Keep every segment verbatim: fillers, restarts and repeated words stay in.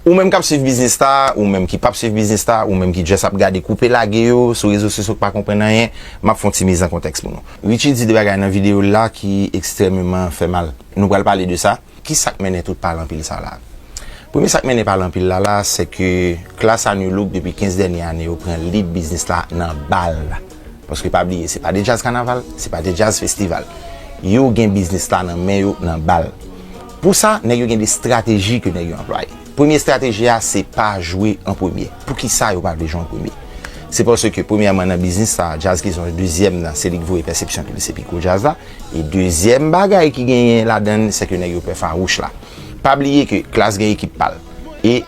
Ou menm k ap swiv Biznis Star, ou menm ki p ap swiv Biznis Star, ou menm ki just ap gade koupe lage yo sou rezo sosyo k pa konprann anyen, m ap fè yon ti mizankontèks pou nou. Richie di de bagay nan videyo l la ki ekstrèmeman fè mal. Nou pral pale de sa. Ki sa k mennen tout pale anpil sa la? Premye sa k mennen pale anpil la la, se ke klas a Nu Look depi kenz dènye ane yo pran lead biznis la nan bal. Paske pa bliye, se pa de djaz kanaval, se pa de djaz festival. Yo gen biznis la nan men yo, nan bal. Pou sa, nèg yo gen de estrateji ke nèg yo anplwaye. Premye estrateji a, se pa jwe an premye. Poukisa yo pa vle jwe an premye? Se paske, premyèman, nan biznis sa, djaz ki se dezyèm nan, se li k voye pèsepsyon ke li se pi gwo djaz la. E dezyèm bagay ki genyen ladan l, se ke nèg yo pè fawouch la. Pa bliye ke Klass gen ekip pa l. E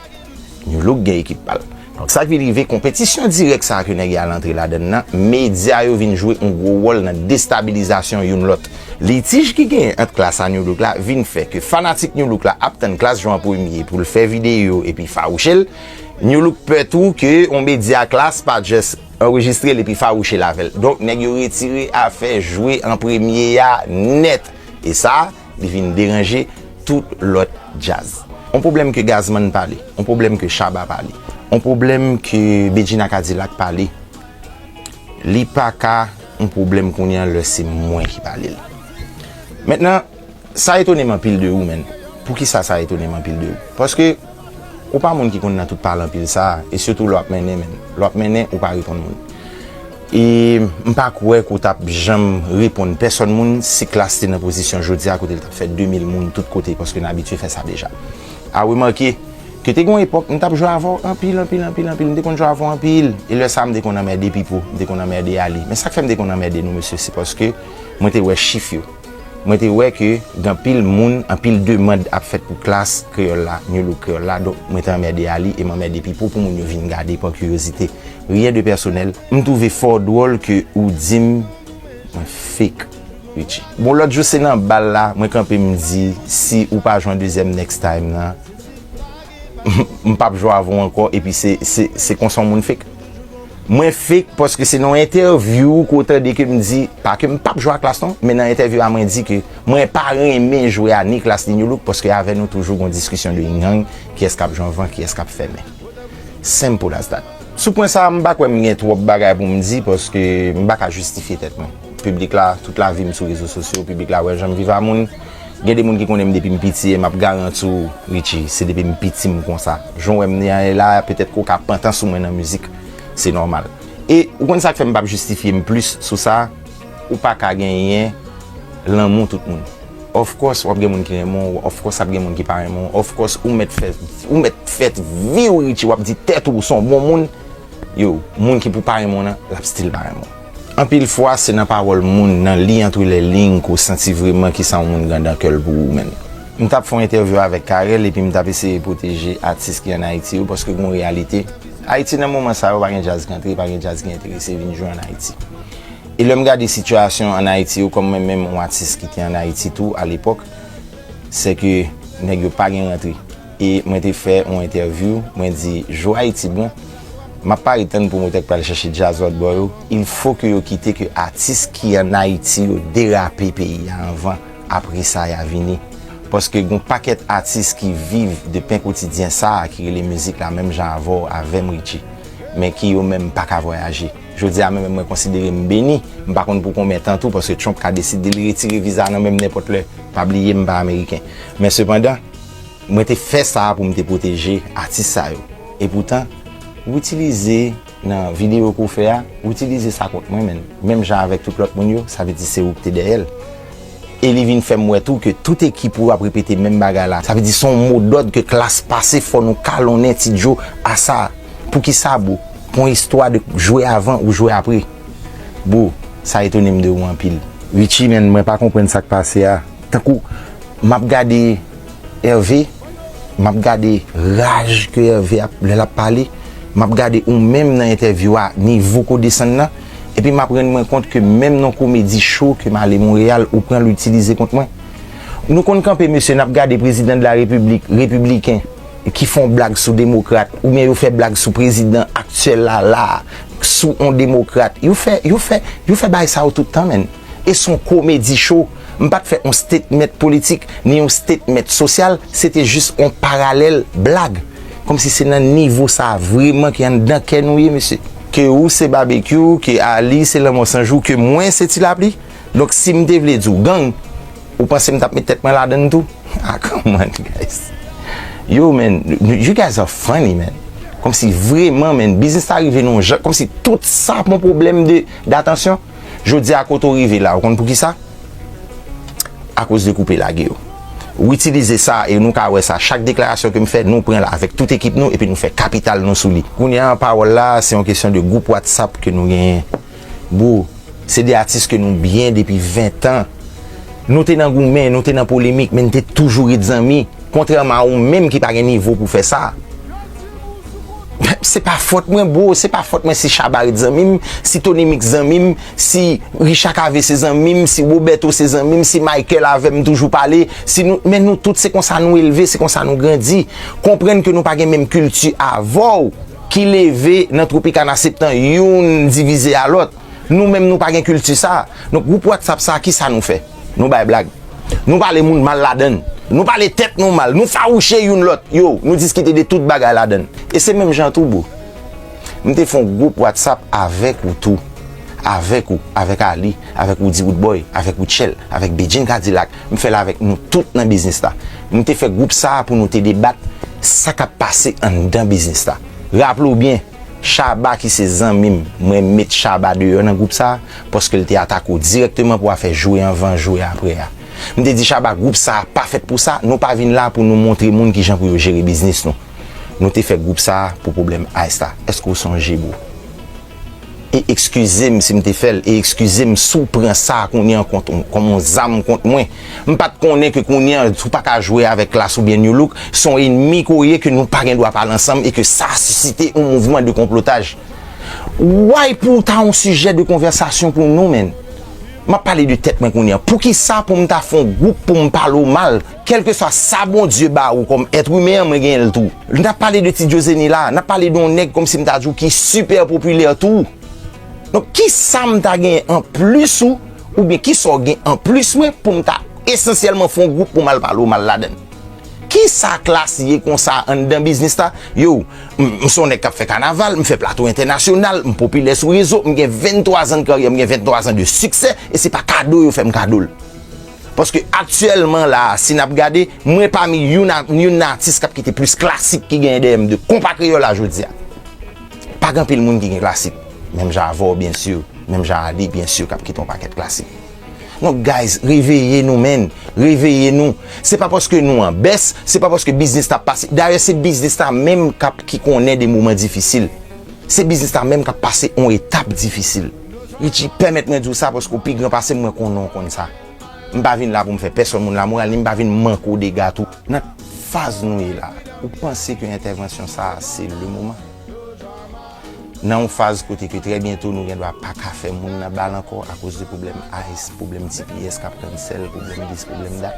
Nu Look gen ekip pa l. Donk, sa k vin rive, konpetisyon dirèk sa a ke nèg y al antre ladan l nan, medya yo vin jwe yon gwo wòl nan destabilizasyon youn lòt. Litij ki genyen ant Klass a Nu Look la vin fè ke fanatik Nu Look la ap tann Klass jwe an premye pou l fè videyo epi fawouche l. Nu Look pè tou ke yon medya Klass pa just anrejistre l epi fawouche l avè l. Donk, nèg yo retire afè jwe an premye a nèt. E sa, li vin deranje tout lòt djaz. On pwoblèm ke Gazman pale, on pwoblèm ke Shabba pale, on pwoblèm ke Bedjine a Cadillac pale, li pa ka on pwoblèm kounye a lè se mwen ki pale l. Mentnan, sa etone m anpil de ou, menn. Poukisa sa etone m anpil de ou? Paske ou pa moun ki konn nan tout pale anpil sa a, e sitou lè w ap mennen, menn. Lè w ap mennen, ou pa reponn moun. E m pa kwè ke w t ap janm reponn pèsonn moun si Klass te nan pozisyon jodi a kote l t ap fè de mil moun tout kote, paske n abitye fè sa deja. A remake ke te gen yon epòk, m t ap jwe avè w anpil, anpil, anpil, anpil. M te konn jwe avè w anpil. E lè sa a, m te konn anmède Pipo, m te konn anmède Ali. Men sa k fè m te konn anmède nou, mesye, se paske mwen te wè chif yo. Mwen te wè ke gen anpil moun, anpil demann ap fèt pou Klass Kreyòl la, Nu Look Kreyòl la, donk mwen te anmède Ali e m anmède Pipo pou moun yo vin gade pa kiryozite. Rien de personnel. M twouve fò dwòl ke ou di m mwen fake, Richie. Bon, lòt jou se nan bal la, mwen kanpe m di, si ou pa jwe an dezyèm next time nan, m p ap jwe avè w ankò, epi se, se, se konsa yon moun fake. Mwen fake paske se nan yon entèvyou ke w tande ke m di, pa ke m p ap jwe a Klass non, men nan entèvyou a mwen di ke mwen pa renmen jwe a ni Klass ni Nu Look paske avè nou toujou gon diskisyon de yin yang, kiyès k ap jwe anvan, kiyès k ap fèmen. Simple as that. Sou pwen sa a, m pa kwè m gen twòp bagay pou m di paske m pa ka jistifye tèt mwen. Piblik la, tout lavi m sou rezo sosyo, piblik la wè jan m viv a moun. Gen de moun ki konnen m depi m piti e m ap garanti w, Richie, se depi m piti m konsa. Jan w wè m ye la, petèt ke w ka pantan sou mwen nan mizik, se nòmal. E ou konn sa k fè m p ap jistifye m plis sou sa, ou pa ka genyen lanmou tout moun. Of course, w ap gen moun ki renmen w, of course, ap gen moun ki pa renmen w, of course, ou mèt fè, ou mèt fè vi w, Richie, w ap di tèt ou, ou se yon bon moun, yo, moun ki pou pa renmen w nan, l ap still pa renmen w. Anpil fwa, se nan pawòl moun, nan li entre les lignes, ke w santi vrèman kisa yon moun gen nan kè l pou ou menm. M t ap fè yon entèvyou avèk Carel, epi m t ap eseye pwoteje atis ki ann Ayiti yo, paske gen yon reyalite. Ayiti, nan moman sa yo, pa gen djaz ki antre, pa gen djaz ki enterese vin jwe ann Ayiti. E lè m gade sitiyasyon ann Ayiti yo, kòm mwen menm, yon atis ki te ann Ayiti tou, alepòk, se ke nèg yo pa gen rantre. E mwen te fè yon entèvyou, mwen di, jou Ayiti bon, m ap pare tann pwomotè k pral chèche djaz lòt bò yo, il faut que yo kite ke atis ki ann Ayiti yo derape peyi a anvan, apre sa y a vini. Paske gen yon pakèt atis ki viv de pen kotidyen sa a ki rele mizik la, menm jan avè w, avè m, Richie, men ki yo menm pa ka vwayaje. Jodi a, mwen menm, mwen konsidere m beni, m pa konn pou konbyen tan tou, paske Trump ka deside l retire viza nan men m nenpòt lè. Pa bliye, m pa ameriken. Men sepandan, mwen te fè sa a pou m te pwoteje atis sa yo. Epoutan, ou itilize nan videyo ke w fè a, ou itilize sa kont mwen, menn. Menm jan avèk tout lòt moun yo, sa vle di se ou ki te dèyè l. E li vin fè m wè tou ke tout ekip ou ap repete menm bagay la. Sa vle di se yon modòd ke Klass pase, fò nou kalonnen Ti Djo a sa. Poukisa, bro? Pou yon istwa de jwe avan ou jwe apre. Bro, sa etone m de ou anpil. Richie, menn, mwen pa konprann sa k pase a. Tankou, m ap gade Hervé, m ap gade raj ke Hervé ap, lè l ap pale, m ap gade ou menm nan entèvyou a, nivo ke w desann nan, epi m ap rann mwen kont ke menm nan komedi cho ke m ale Monreyal, ou pran l, ou itilize kont mwen. Nou konn kanpe, mesye, n ap gade prezidan de la repiblik, repibliken, ki fè yon blag sou demokrat, oubyen yo fè blag sou prezidan aktyèl la, la, sou yon demokrat. Yo fè, yo fè, yo fè bagay sa yo tout tan, menn. E se yon komedi cho. M pa t fè yon statement politik, ni yon statement sosyal, se te jis yon paralèl blag. Kòmsi se nan nivo sa a vrèman ki anndan kè nou ye, mesye. Ke ou se Babekyou, ke Ali se Lanmò San Jou, ke mwen se Ti Lapli. Donk, si m te vle di w gang, ou panse m t ap met tèt mwen ladann tou? Ah, come on, guys. Yo, man, you guys are funny, man. Kòmsi vrèman, man, biznis la rive nan yon jan, kòmsi tout sa pran pwoblèm de, datansyon. Jodi a, kote w rive la, ou konn poukisa? Akoz de koupe lage yo. Ou itilize sa, e nou ka wè sa, chak deklarasyon ke m fè, nou pran l avèk tout ekip nou, epi nou fè kapital nou sou li. Kounye a, pawòl la, se yon kesyon de gwoup WhatsApp ke nou genyen. Bro, se de atis ke nou byen depi ven tan. Nou te nan goumen, nou te nan polemik, men n te toujou ret zanmi. Kontrèman a ou menm ki pa gen nivo pou fè sa. Se pa fòt mwen, bro, se pa fòt mwen si Shabba ret zanmi m, si Tony Mix zanmi m, si Richard Cavé se zanmi m, si Roberto se zanmi m, si Michael avè m toujou pale, si nou, men nou tout se konsa nou elve, se konsa nou grandi. Konprann ke nou pa gen menm kilti avè w ki leve nan Tropicana Septan, youn divize a lòt. Nou menm nou pa gen kilti sa. Donk gwoup WhatsApp sa, kisa nou fè? Nou bay blag. Nou pale moun mal ladann. Nou pale tèt nou mal. Nou fawouche youn lòt. Yo, nou diskite de tout bagay ladann. E se menm jan tou, bro. M te fè yon gwoup WhatsApp avèk ou tou. Avèk ou, avèk Ali, avèk Roody Roodboy, avèk Rutshelle, avèk Bedjine Cadillac. M fè l avèk nou tout nan biznis la. M te fè gwoup sa a pou nou te debat sa k ap pase anndan biznis la. Raple w byen, Shabba ki se zanmi m, mwen met Shabba deyò nan gwoup sa a, paske l te atake w dirèkteman pou afè jwe anvan, jwe aprè a. M te di Shabba, gwoup sa a pa fèt pou sa, nou pa vin la pou nou montre moun kijan pou yo jere biznis nou. Nou te fè gwoup sa a pou pwoblèm Ice la. Èske w sonje, bro? E ekskize m si m te fè l, e ekskize m si w pran sa a kounye a kont, kòm yon zam kont mwen. M pa t konnen ke kounye a, si w pa ka jwe avèk Klass oubyen Nu Look, se yon ènmi ke w ye ke nou pa gen dwa pale ansanm e ke sa sisite yon mouvman de konplotaj. Why pou w ta yon sijè de konvèsasyon pou nou, menn? M ap pale de tèt mwen kounye a. Poukisa pou m ta fè yon gwoup pou m pale w mal? Kèlkeswa sa Bondye ba ou kòm èt imen an, mwen genyen l tou. N ap pale de Ti Djozeni la, n ap pale de yon nèg kòmsi m ta di w ki sipè popilè tou. Donk, kisa m ta genyen anplis ou, oubyen kisa w gen anplis mwen pou m ta esansyèlman fè yon gwoup pou m al pale w mal ladann? Kisa Klass ye konsa anndan biznis la? Yo, m, m se yon nèg k ap fè kanaval, m fè plato entènasyonal, m popilè sou rezo, m gen venntwa zan de karyè, m gen venntwa zan de siksè, e se pa kado yo fè m kado l. Paske aktyèlman la a, si n ap gade, mwen pami youn a, youn nan atis k ap kite plis klasik ki genyen dèyè m de konpa kreyòl la jodi a. Pa gen anpil moun ki gen klasik. Menm jan avè w, byen si. Menm jan a li, byen si, k ap kite yon pakèt klasik. Donk, guys, reveye nou, menn. Reveye nou. Se pa paske nou an bès, se pa paske biznis la ap pase. Dayè, se biznis la menm k ap, ki konnen de moman difisil. Se biznis la menm k ap pase yon etap difisil. Richie, pèmèt mwen di w sa paske w pi gran pase m, mwen konnen w konn sa. M pa vin la pou m fè pèsonn moun lamoral, ni m pa vin manke w dega tou. Nan faz nou ye la, ou panse ke entèvansyon sa a se le moman? Nan yon faz kote ke trè byento nou gen dwa pa ka fè moun nan bal ankò akoz de pwoblèm Ice, pwoblèm T P S k ap cancel, pwoblèm dis, pwoblèm dat.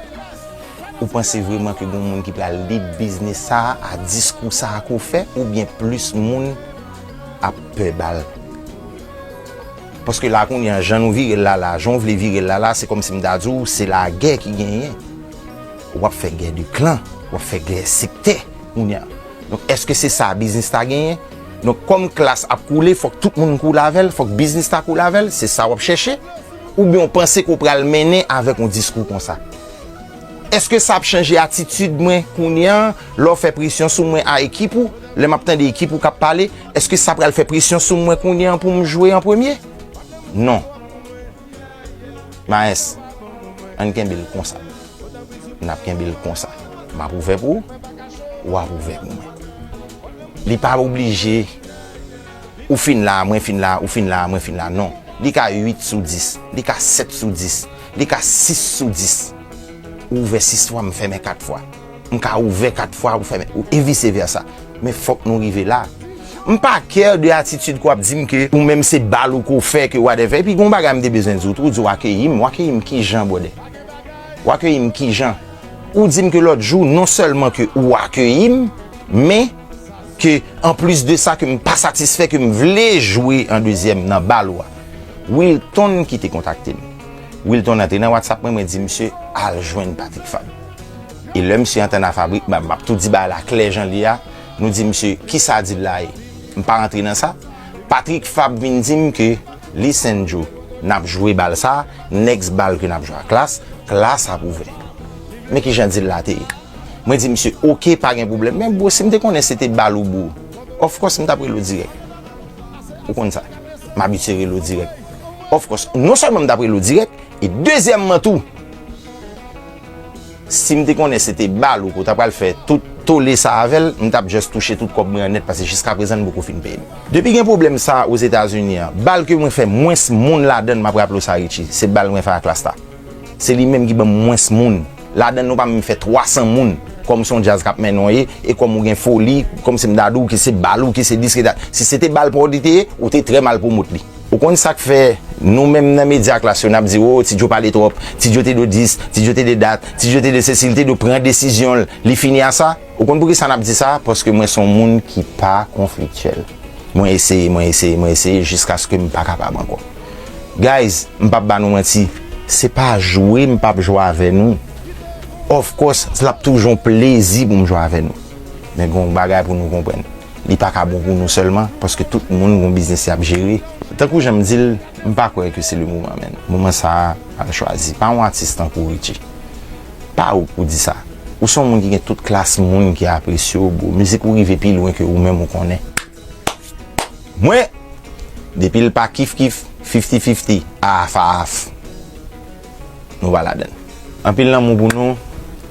Ou panse vrèman ke gen moun ki pral lead biznis sa a, a diskou sa a ke w fè, oubyen plis moun ap pè bal? Paske la kounye a, jan nou vire l la la, jan w vle vire l la la, se kòmsi m ta di w, se lagè ki genyen. W ap fè gè de klan, w ap fè gè sektè kounye a. Donk, èske se sa biznis la genyen? Donk, kòm Klass ap koule, fòk tout moun koule avè l, fòk biznis la koule avè l, se sa w ap chèche? Oubyen w panse ke w pral mennen avèk yon diskou konsa? Èske sa ap chanje atitid mwen kounye a, lè w fè presyon sou mwen a ekip ou, lè m ap tande ekip ou k ap pale, èske sa pral fè presyon sou mwen kounye a pou m jwe an premye? Non. Maes, ann kenbe l konsa. N ap kenbe l konsa. M ap ouvè pou ou, w ap ouvè pou mwen. Li pa oblije, ou fin la, mwen fin la, ou fin la, mwen fin la, non. Li ka uit sou dis, li ka sèt sou dis, li ka sis sou dis. Ou ouvè sis fwa, m fèmen kat fwa. M ka ouvè kat fwa, ou fèmen, e vise vèsa. Men fòk nou rive la. M pa care de atitid ke w ap di m ke ou menm se bal ou ke w fè, ke whatever. Epi gen yon bagay m te bezwen di w tou, ou di w akeyi m. W akeyi m kijan, brother? W akeyi m kijan? Ou di m ke lòt jou, non sèlman ke ou akeyi m, men ke anplis de sa ke m pa satisfè, ke m vle jwe an dezyèm nan bal ou a. Wilton ki te kontakte m. Wilton antre nan WhatsApp mwen, mwen di misye al jwenn Patrick Fabre. E lè misye antre nan Fabric, m ap, m ap tou di bagay la klè jan l ye a, Nou di misye, kisa dil la ye? M pa rantre nan sa. Patrick Fabre vin di m ke Lisandro, n ap jwe bal sa, next bal ke n ap jwe a Klass, Klass ap ouvè. Men kijan dil la te ye. Mwen di misye, oke, pa gen pwoblèm. Men bro, si m te konnen se te bal ou bro, of course, m t ap rele w dirèk. Ou konn sa. M abitye rele w dirèk. Of course, non sèlman m t ap rele w dirèk, e dezyèmman tou, si m te konnen se te bal ou ke w ta pral fè tout tole sa avè l, m t ap just touche tout kòb mwen an nèt, paske jiskaprezan n poko fin peye m. Depi gen pwoblèm sa Ozetazini an, bal ke mwen fè mwens moun ladan l, m ap raple w sa Richie, se bal mwen fè a Klass la. Se li menm ki ban m mwens moun. Ladan l nou pa menm fè twa san moun. Kòm se yon djaz k ap mennen w ye, e kòm ou gen foli, kòm se m ta di w ki se bal ou, ki se dis, ki dat. Si se te bal pa w li te ye, ou te trè mal pwomot li. Ou konn sa k fè nou menm nan medya Klass yo n ap di, o, Ti Djo pale twòp, Ti Djo te dwe dis, Ti Djo te dwe dat, Ti Djo te dwe sesi, li te dwe pran desizyon l, li fini a sa. Ou konn poukisa n ap di sa? Paske mwen se yon moun ki pa konfliktyèl. Mwen eseye, mwen eseye, mwen eseye jiskaske m pa kapab ankò. Guys, m p ap ba nou manti, se pa jwe m p ap jwe avè nou. Of course, l ap toujou yon plezi pou m jwe avè nou. Men gen yon bagay pou nou konprann. Li pa ka bon pou nou sèlman, paske tout moun gen yon biznis y ap jere. Tankou jan m di l, m pa kwè ke se le moman, menn. Moman sa a, al chwazi. Pa yon atis tankou Richie. Pa ou k pou di sa. Ou se yon moun ki gen tout klas moun ki apresye w, bro. Mizik ou rive pi lwen ke ou menm ou konnen. Mwen, depi l pa kif kif, fifty fifty, half half, nou pa ladan l. Anpil lanmou pou nou,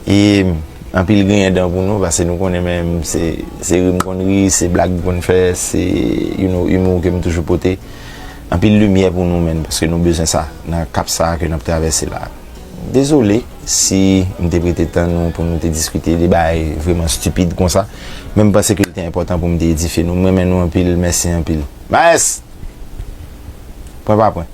e anpil griyen dan pou nou, paske nou konnen menm se, se ri m konn ri, se blag m konn fè, se, you know, humour ke m toujou pote. Anpil limyè pou nou, menn, paske nou bezwen sa nan kap sa a ke n ap travèse la. Dezole si m te prete tan nou pou nou te diskite de bagay vreman stipid konsa, men m panse ke l te enpòtan pou m te edifye nou. M renmen nou anpil, mèsi anpil. Maes! Pwen pa pwen.